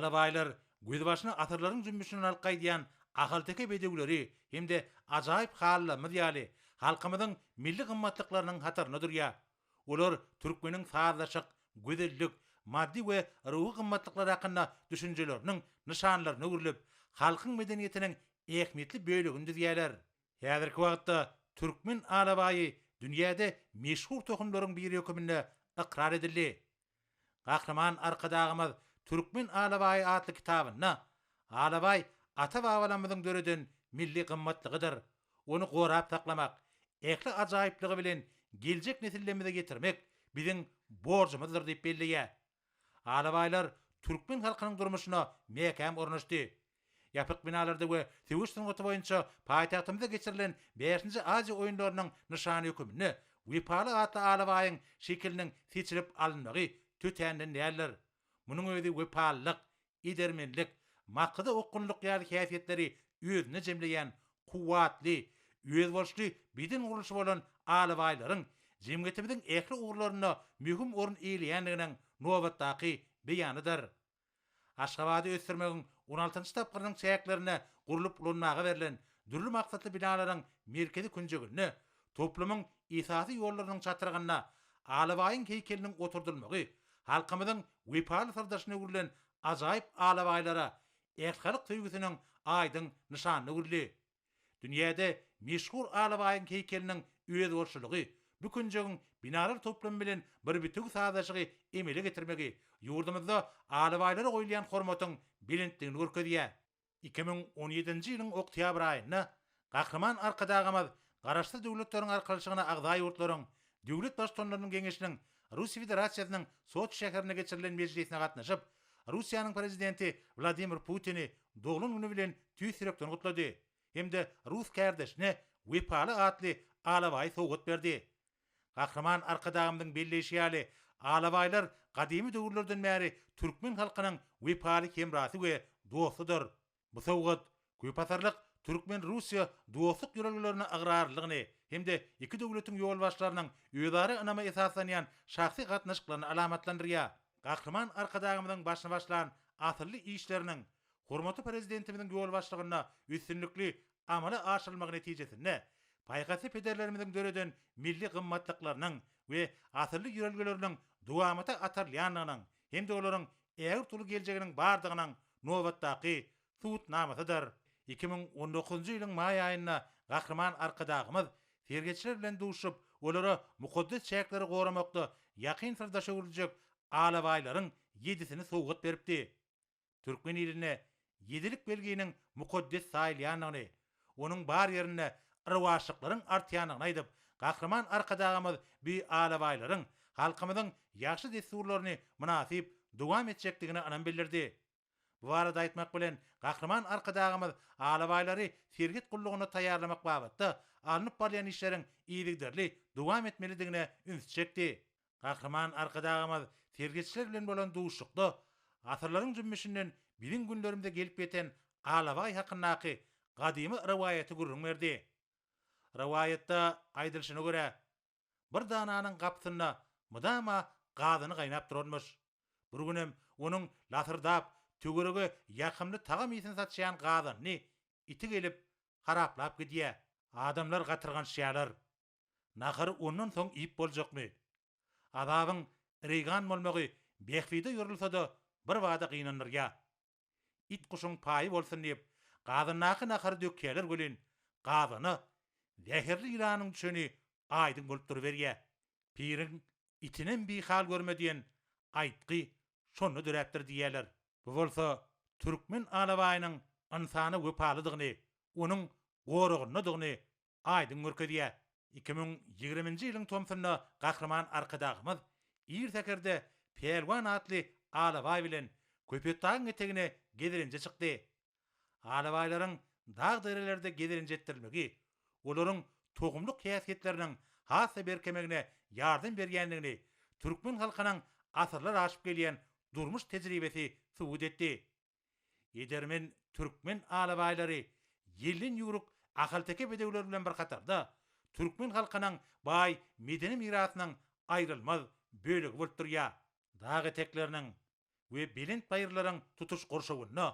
Alabaýlar gözbaşyny asyrlaryň jümmüşinden alyp gaýdýan ahalteke bedewleri hem-de ajaýyp halylarymyz ýaly, halkymyzyň milli gymmatlyklarynyň hatarynda durýar. Olar türkmeniň sazlaşyk, gözellik, maddy we ruhy gymmatlyklar hakynda düşünjeleriniň nyşanlaryna öwrülip, halkyň medeniýetiniň ähmiýetli bölegini düzýärler. Häzirki wagtda türkmen alabaýy dünýäde meşhur tohumlaryň biri höküminde ykrar edildi. Gahryman Arkadagymyz Türkmen alabaýy atly kitabynda, Alabaý ata-babalarymyzyň döreden milli gymmatlygydyr. Ony gorap saklamak, ähli ajaýyplygy bilen geljek nesillerimize ýetirmek biziň borjumyzdyr diýip belleýär. Alabaýlar türkmen halkynyň durmuşyna mäkäm ornaşdy. Ýapyk binalarda we söweş sungaty boýunça paýtagtymyzda geçirilen bäşinji Aziýa oýunlarynyň nyşany höküminde Wepaly atly alabaýyň şekiliniň seçilip alynmagy tötänden däldir. Munuň özi wepalylyk, edermenlik, maksada okgunlylyk ýaly häsiýetleri özünde jemleýän kuwwatly, özboluşly beden gurluşy bolan alabaýlaryň jemgyýetimiziň ähli ugurlarynda möhüm orun eýeleýändiginiň nobatdaky beýanydyr. Aşgabady ösdürmegiň on altynjy tapgyrynyň çäklerinde gurlup ulanmaga berlen dürli maksatly binalaryň merkezi künjeginde, toplumyň esasy ýollarynyň çatrygynda alabaýyň heýkeliniň oturdylmagy halkymyzyň wepaly syrdaşyna öwrülen ajaýyp alabaýlara ählihalk söýgüsiniň aýdyň nyşanyna öwrüldi. Dünýäde meşhur alabaýyň heýkeliniň özboluşlylygy, bu künjegiň binalar toplumy bilen bir bitewi sazlaşygy emele getirmegi ýurdumyzda alabaýlara goýulýan hormatyň belentligini görkezýär. 2017-nji ýylyň oktýabr aýynda Gahryman Arkadagymyz Garaşsyz Döwletleriň Arkalaşygyna agza ýurtlaryň Döwlet Baştutanlarynyň Geňeşiniň Russiýa Federasiýasynyň Soçi şäherinde geçirilen mejlisine gatnaşyp, Russiýanyň Prezidenti Wladimir Putini doglan güni bilen tüýs ýürekden gutlady hem-de rus kärdeşine Wepaly atly alabaýy sowgat berdi. Gahryman Arkadagymyzyň belleýşi ýaly, alabaýlar gadymy döwürlerden bäri türkmen halkynyň wepaly hemrasy we dostudyr. Bu sowgat köpasyrlyk türkmen-russiýa dostluk ýörelgelerine ygrarlylygyny hem-de iki döwletiň ýolbaşçylarynyň özara ynama esaslanýan şahsy gatnaşyklaryny alamatlandyrýar. Gahryman Arkadagymyzyň başyny başlan asylly işleriniň hormatly Prezidentimiziň ýolbaşçylygynda üstünlikli amala aşyrylmagy netijesinde paýhasly pederlerimiziň döreden milli gymmatlyklarynyň we asylly ýörelgeleriniň dowamata atarylýandygynyň hem-de olaryň ägirt uly geljeginiň bardygynyň nobatdaky subutnamasydyr. 2019-njy ýylyň maý aýynda Gahryman Arkadagymyz serhetçiler bilen duşup, olara mukaddes çäkleri goramakda ýakyn syrdaşa öwrüljek alabaýlaryň ýedisini sowgat beripdi. Türkmen ilinde ýedilik belginiň mukaddes saýylýandygyny, onuň bar ýerinde rowaçlyklaryň artýandygyny aýdyp, Gahryman Arkadagymyz bu alabaýlaryň halkymyzyň ýagşy dessurlaryny mynasyp dowam etjekdigine ynam bildirdi. Bu barada aýtmak bilen, Gahryman Arkadagymyz alabaýlary serhet gullugynda taýýarlamak babatda alnyp barylýan işleriň yzygiderli dowam etmelidigine ünsi çekdi. Gahryman Arkadagymyz serhetçiler bilen bolan duşuşykda asyrlaryň jümmüşinden biziň günlerimize gelip ýeten alabaý hakyndaky gadymy rowaýaty gürrüň berdi. Rowaýatda aýdylyşyna görä, bir dananyň gapysynda mydama gazany gaýnap duranmyş. Bir günem onuň lasyrdap, töwerege ýakymly tagam ysyny saçýan gazanyny iti gelip haraplap gidýär. Adamlar gatyrganyşýarlar. Nahary ondan soň iýip boljakmy? Azabyň reýgan bolmagy bähbide ýorulsa-da birbada gynandyrýar. It-guşuň paýy bolsun diýip, gazandaky nahary dökýärler welin, gazana zäherli ýylanyň düşeni aýdyň bolup duruberýär. Piriň Itinem bihal görme diýen aýtgy şonda döräpdir diýýärler. Bu bolsa türkmen alabaýynyň ynsana wepalydygyny, onuň goragyndadygyny aýdyň görkezýär. 2020-nji ýylyň tomsunda Gahryman Arkadagymyz ir säherde Pälwan atly alabaý bilen Köpetdagyň etegine gezelenje çykdy. Alabaýlaryň dag-derelerde gezelenç etdirilmegi olaryň tohumlyk häsiýetleriniň has-da berkemegine ýardam berýändigini türkmen halkynyň asyrlar aşyp gelýän durmuş tejribesi subut etdi. Edermen türkmen alabaýlary ýelden ýüwrük ahalteke bedewleri bilen bir hatarda, türkmen halkynyň baý medeni mirasynyň aýrylmaz bölegi bolup durýar. Dag etekleriniň. we belent baýyrlaryň tutuş gurşawynda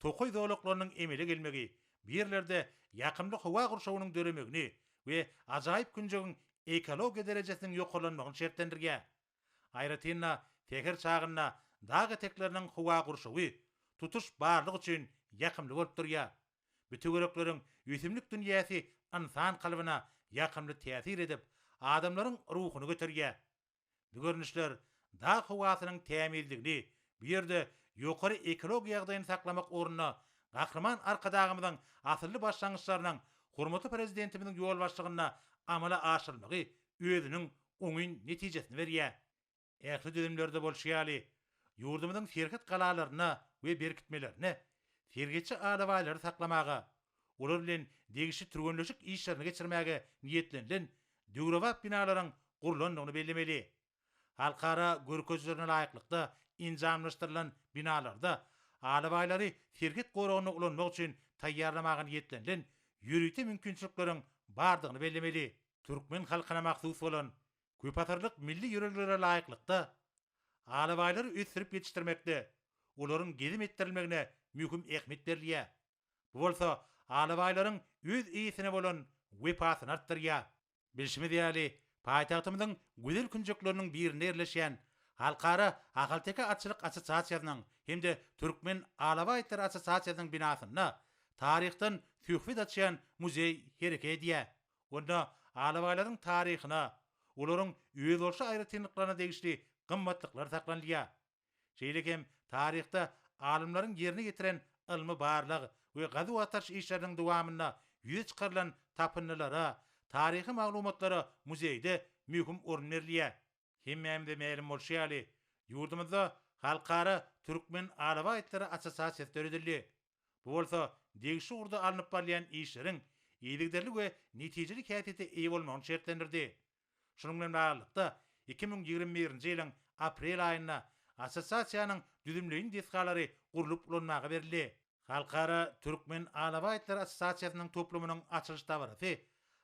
tokaý zolaklarynyň emele gelmegi bu ýerlerde ýakymly howa gurşawynyň döremegini we ajaýyp künjegiň ekologiýa derejesiniň ýokarlanmagyny şertlendirýär. Aýratyn-da, säher çagynda dag etekleriniň howa gurşawy tutuş barlyk üçin ýakymly bolup durýar. Bu töwerekleriň ösümlik dünýäsi ynsan kalbyna ýakymly täsir edip, adamlaryň ruhuny göterýär. Bu görnüşler dag howasynyň tämizligini, bu ýerde ýokary ekologiýa ýagdaýyny saklamak ugrunda Gahryman Arkadagymyzyň asylly başlangyçlarynyň hormatly Prezidentimiziň ýolbaşçylygynda amala aşyrylmagy özüniň oňyn netijesini berýär. Ähli düzümlerde bolşy ýaly, ýurdumyzyň serhet galalarynda we berkitmelerinde serhetçi alabaýlary saklamaga, olar bilen degişli türgenleşik işlerini geçirmäge niýetlenilen döwrebap binalaryň gurlandygyny bellemeli. Halkara görkezijilerine laýyklykda enjamlaşdyrylan binalarda alabaýlary serhet goragynda ulanmak üçin taýýarlamaga niýetlenilen ýörite mümkinçilikleriň bardygyny bellemeli. Türkmen halkyna mahsus bolan köpasyrlyk milli ýörelgelere laýyklykda, alabaýlary ösdürip ýetişdirmekde, olaryň gezim etdirilmegine möhüm ähmiýet berilýär. Bu bolsa alabaýlaryň öz eýesine bolan wepasyny artdyrýar. Bilşimiz ýaly, paýtagtymyzyň gözel künjekleriniň birinde ýerleşýän Halkara ahalteke atçylyk assosiasiýasynyň hem-de Türkmen alabaý itleri assosiasiýasynyň binasynda taryhdan söhbet açýan muzeý hereket edýär. Onda alabaýlaryň taryhyna, olaryň özboluşly aýratynlyklaryna degişli gymmatlyklar saklanylýar. Şeýle hem taryhda alymlaryň ýerine ýetiren ylmy-barlag we gazuw-agtaryş işleriniň dowamynda ýüze çykarylan tapyndylara, taryhy maglumatlara muzeýde möhüm orun berilýär. Hemmämize mälim bolşy ýaly, ýurdumyzda Halkara Türkmen alabaý itleri assosiasiýasy döredildi. Bu bolsa degişli ugurda alnyp barylýan işleriň yzygiderli we netijeli häsiýete eýe bolmagyny şertlendirdi. Şunuň bilen baglylykda, 2021-nji ýylyň aprel aýynda assosiasiýanyň düzümleýin desgalary gurlup ulanmaga berildi. Halkara Türkmen alabaý itleri assosiasiýasynyň toplumynyň açylyş dabarasy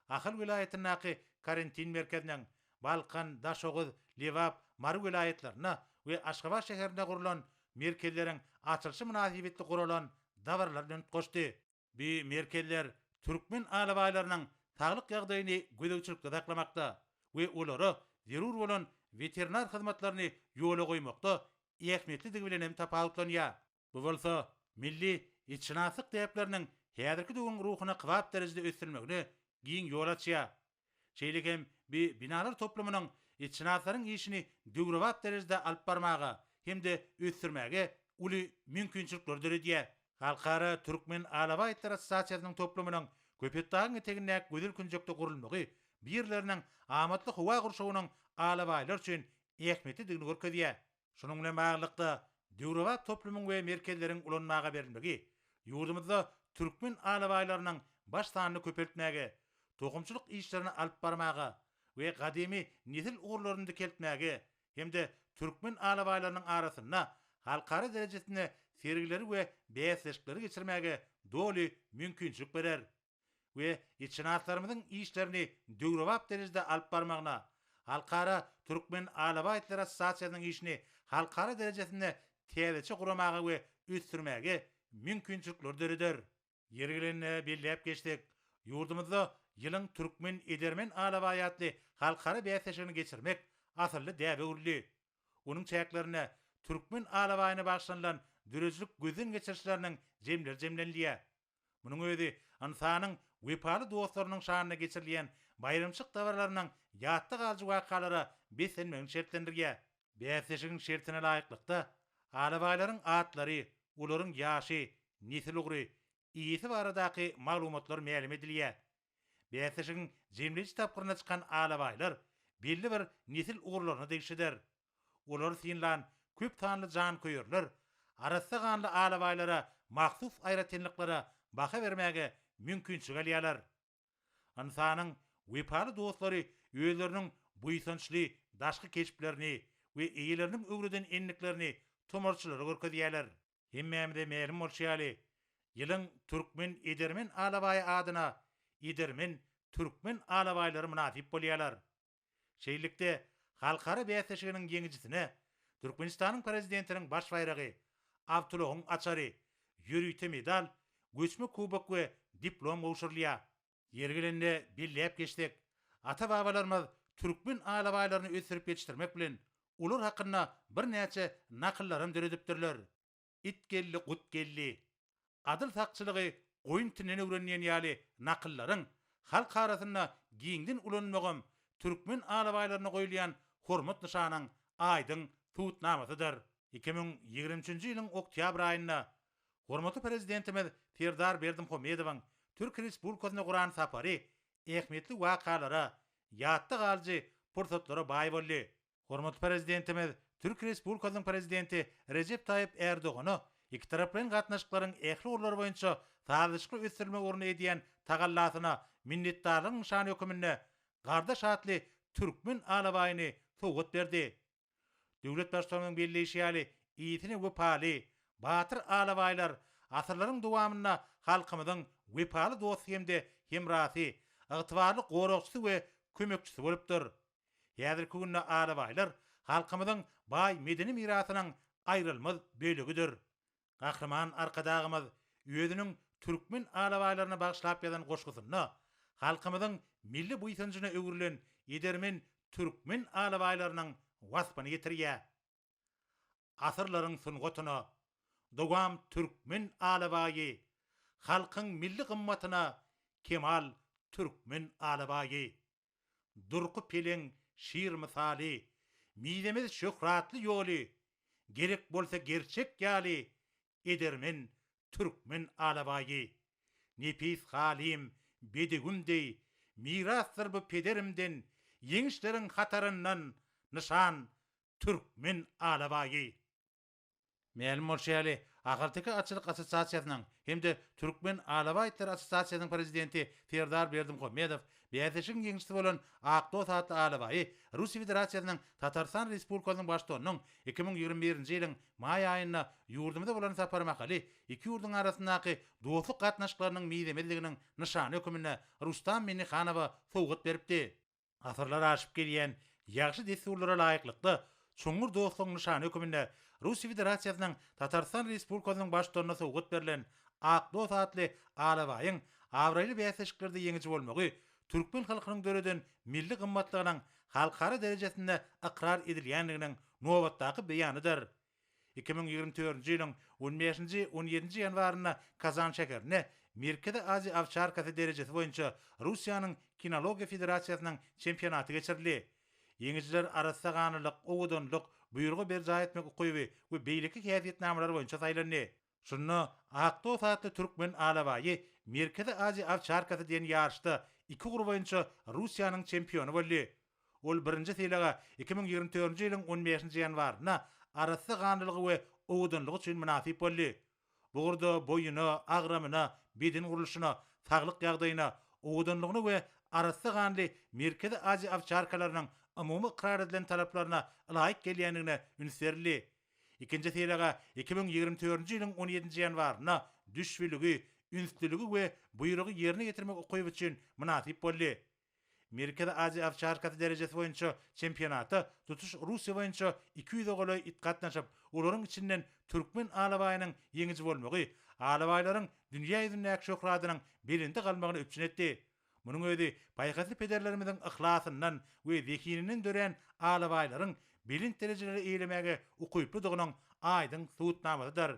Ahal welaýatyndaky karantin merkeziniň, Balkan, Daşoguz, Lebap, Mary welaýatlarynda we Aşgabat şäherinde gurlan merkezleriň açylyşy mynasybetli guralan dabaralar bilen utgaşdy. Bu merkezler türkmen alabaýlarynyň saglyk ýagdaýyny gözegçilikde saklamakda we olara zerur bolan weterinar hyzmatlaryny ýola goýmakda ähmiýetlidigi bilen hem tapawutlanýar. Bu bolsa milli itşynaslyk däpleriniň häzirki döwrüň ruhuna kybap derejede ösdürilmegine giň ýol açýar. Şeýle hem bi binalar toplumynyň itşynaslaryň işini döwrebap derejede alyp barmaga hem-de ösdürmäge uly mümkinçilikleri döredýär. Halkara Türkmen alabaý itleri assosiasiýasynyň toplumynyň Köpetdagyň etegindäki gözel künjekde gurulmagy bu ýerleriniň amatly howa gurşawynyň alabaýlar üçin ähmiýetlidigini görkezýär. Şunuň bilen baglylykda, döwrebap toplumyň we merkezleriň ulanmaga berilmegi ýurdumyzda türkmen alabaýlarynyň baş sanyny köpeltmäge, tohumçylyk işlerini alyp barmaga we gadymy nesil ugurlaryny dikeltmäge hem-de türkmen alabaýlarynyň arasynda halkara derejesinde sergileri we bäsleşikleri geçirmäge doly mümkinçilik berer. we itşynaslarymyzyň işlerini döwrebap derejede alyp barmagyna, Halkara Türkmen alabaý itleri assosiasiýasynyň işini halkara derejesinde täzeçe guramaga we ösdürmäge mümkinçilikleri döreder. Ýeri gelende belläp geçsek, ýurdumyzda Ýylyň türkmen edermen alabaýy atly halkara bäsleşigini geçirmek asylly däbe öwrüldi. Onuň çäklerinde türkmen alabaýyna bagyşlanylan döredijilik gözden geçirişleriniň jemleri jemlenilýär. Munuň özi ynsanyň wepaly dostlarynyň şanyna geçirilýän baýramçylyk dabaralarynyň ýatda galyjy wakalara beslenmegini şertlendirýär. Bäsleşigiň şertine laýyklykda, alabaýlaryň atlary, olaryň ýaşy, nesil ugry, eýesi baradaky maglumatlar mälim edilýär. Bäsleşigiň jemleýji tapgyryna çykan alabaýlar belli bir nesil ugurlaryna degişlidir. Olary synlan köp sanly janköýerler arassa ganly alabaýlara mahsus aýratynlyklara baha bermäge mümkinçilik alýarlar. Ynsanyň wepaly dostlary özleriniň buýsançly daşky keşplerini we eýeleriniň öwreden endiklerini tomaşaçylara görkezýärler. Hemmämize mälim bolşy ýaly, ýylyň türkmen edermen alabaýy adyna edermen türkmen alabaýlary mynasyp bolýarlar. Şeýlelikde, halkara bäsleşiginiň ýeňijisine. Türkmenistanyň Prezidentiniň baş baýragy, awtoulagyň açary, ýörite medal, göçme kubok we diplom gowşurylýar. Ýeri gelende belläp geçsek, ata-babalarymyz türkmen alabaýlaryny ösdürip ýetişdirmek bilen, olar hakynda birnäçe nakyllaram döredipdirler. It geldi, gut geldi, Adyl sakçylygy goýun itinden öwren diýen ýaly nakyllaryň halk arasynda giňden ulanylmagam türkmen alabaýlaryna goýulýan hormat nyşanyň aýdyň subutnamasydyr. 2023-nji ýylyň oktýabr aýynda hormatly Prezidentimiz Serdar Berdimuhamedowyň Türk Respublikasyna guran sapary ähmiýetli wakalara, ýatda galyjy pursatlara baý boldy. Hormatly Prezidentimiz Türk Respublikasynyň Prezidenti Rejep Taýyp Ärdogana ikitaraplaýyn gatnaşyklaryň ähli ugurlary boýunça sazlaşykly ösdürilmegi ugrunda edýän tagallasyna minnetdarlygyň nyşany höküminde Gardaş atly türkmen alabaýyny sowgat berdi. Döwlet Baştutanymyzyň belleýşi ýaly, eýesine wepaly, batyr alabaýlar asyrlaryň dowamynda halkymyzyň wepaly dosty hem-de hemrasy, ygtybarly goragçysy we kömekçisi bolupdyr. Häzirki günde alabaýlar halkymyzyň baý medeni mirasynyň aýrylmaz bölegidir. Gahryman Arkadagymyz özüniň türkmen alabaýlaryna bagyşlap ýazan goşgusynda halkymyzyň milli buýsanjyna öwrülen edermen türkmen alabaýlarynyň waspyny ýetirýär. Asyrlaryň sungatyna dowam türkmen alabaýy, halkyň milli gymmatyna kemal türkmen alabaýy. Durky peleň şir mysaly, Mizemez şöhratly ýoly, Gerek bolsa gerçek ýaly, Edermen türkmen alabaýy. Nepis halym, bedewim deý, Mirasdyr bu pederimden, Ýeňişleriň hataryndan Nyşan türkmen alabaýy. Mälim bolşy ýaly, Ahalteke atçylyk assosiasiýasynyň hem-de Türkmen alabaý itleri assosiasiýasynyň prezidenti Serdar Berdimuhamedow bäsleşigiň ýeňijisi bolan Akdos atly alabaýy Russiýa Federasiýasynyň Tatarystan Respublikasynyň Baştutanynyň 2021-nji ýylyň maý aýynda ýurdumyza bolan sapary mahaly iki ýurduň arasyndaky dostluk gatnaşyklarynyň mizemezliginiň nyşany höküminde Rustam Minnihanowa sowgat beripdi. Asyrlar aşyp gelýän ýagşy dessurlara laýyklykda, çuňňur dostlugyň nyşany höküminde Russiýa Federasiýasynyň Tatarystan Respublikasynyň Baştutanyna sowgat berlen Ak dost atly alabaýyň abraýly bäsleşiklerde ýeňiji bolmagy türkmen halkynyň döreden milli gymmatlygynyň halkara derejesinde ykrar edilýändiginiň nobatdaky beýanydyr. 2024-nji ýylyň on bäşinji, on ýedinji ýanwarynda Kazan şäherinde Merkezi Aziýa owçarkasy derejesi boýunça Russiýanyň Kinologiýa federasiýasynyň çempionaty geçirildi. Ýeňijiler arassa ganlylyk, owadanlyk, buýrugy berjaý etmek ukyby we beýleki häsiýetnamalar boýunça saýlandy. Şunda Akdos atly türkmen alabaýy Merkezi Aziýa owçarkasy diýen ýaryşda iki ugur boýunça Russiýanyň çempiony boldy. Ol birinji sylaga 2024-nji ýylyň on bäşinji ýanwarynda arassa ganlylygy we owadanlygy üçin mynasyp boldy. Bu ugurda boýuna, agramyna, beden gurluşyna, saglyk ýagdaýyna, owadanlygyna we arassa ganly Merkezi Aziýa owçarkalarynyň umumy ykrar edilen talaplaryna ylaýyk gelýändigine üns berildi. Ikinji sylaga 2024-nji ýylyň on ýedinji ýanwarynda düşbüligi, ünslüligi we buýrugy ýerine ýetirmek ukyby üçin mynasyp boldy. Merkezi Aziýa owçarkasy derejesi boýunça çempionata tutuş Russiýa boýunça 200-e golaý it gatnaşyp, olaryň içinden türkmen alabaýynyň ýeňiji bolmagy alabaýlaryň dünýä ýüzündäki şöhratynyň belende galmagyny üpjün etdi. Munuň özi paýhasly pederlerimiziň yhlasyndan we zehininden dörän alabaýlaryň belent derejeleri eýelemäge ukyplydygynyň aýdyň subutnamasydyr.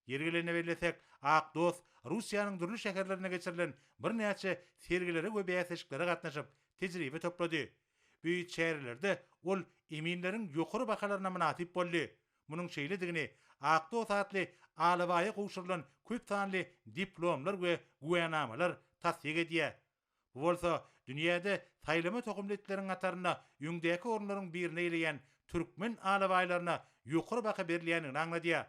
Ýeri gelende bellesek, Ak dost Russiýanyň dürli şäherlerinde geçirilen birnäçe sergilere we bäsleşiklere gatnaşyp, tejribe toplady. Bu çärelerde ol eminleriň ýokary bahalaryna mynasyp boldy. Munuň şeýledigini Ak dost atly alabaýa gowşurylan köp sanly diplomlar we güwänamalar tassyk edýär. Bu bolsa dünýäde saýlama tohumly itleriň hatarynda öňdäki orunlaryň birini eýeleýän türkmen alabaýlaryna ýokary baha berilýändigini aňladýar.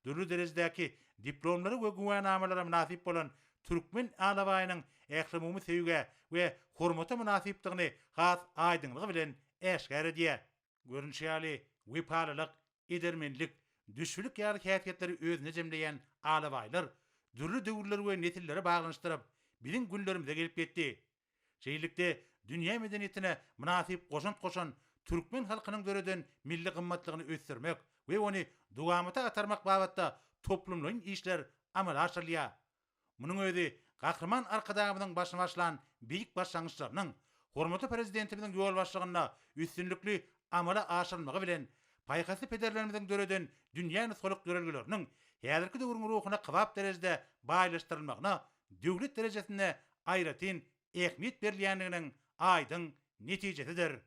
Dürli derejedäki diplomlara we güwänamalara mynasyp bolan türkmen alabaýynyň ählumumy söýgä we hormata mynasypdygyny has aýdyňlygy bilen äşgär edýär. Görnüşi ýaly, wepalylyk, edermenlik, düşbülik ýaly häsiýetleri özünde jemleýän alabaýlar dürli döwürleri we nesilleri baglanyşdyryp, biziň günlerimize gelip ýetdi. Şeýlelikde, dünýä medeniýetine mynasyp goşant goşan. türkmen halkynyň döreden milli gymmatlygyny ösdürmek we ony dowamata atarmak babatda toplumlaýyn işler amala aşyrylýar. Munuň özi Gahryman Arkadagymyzyň başyny başlan beýik başlangyçlarynyň hormatly Prezidentimiziň ýolbaşçylygynda üstünlikli amala aşyrylmagy bilen, paýhasly pederlerimiziň döreden dünýä nusgalyk ýörelgeleriniň häzirki döwrüň ruhuna kybap derejede baýlaşdyrylmagyna döwlet derejesinde aýratyn ähmiýet berilýändiginiň aýdyň netijesidir.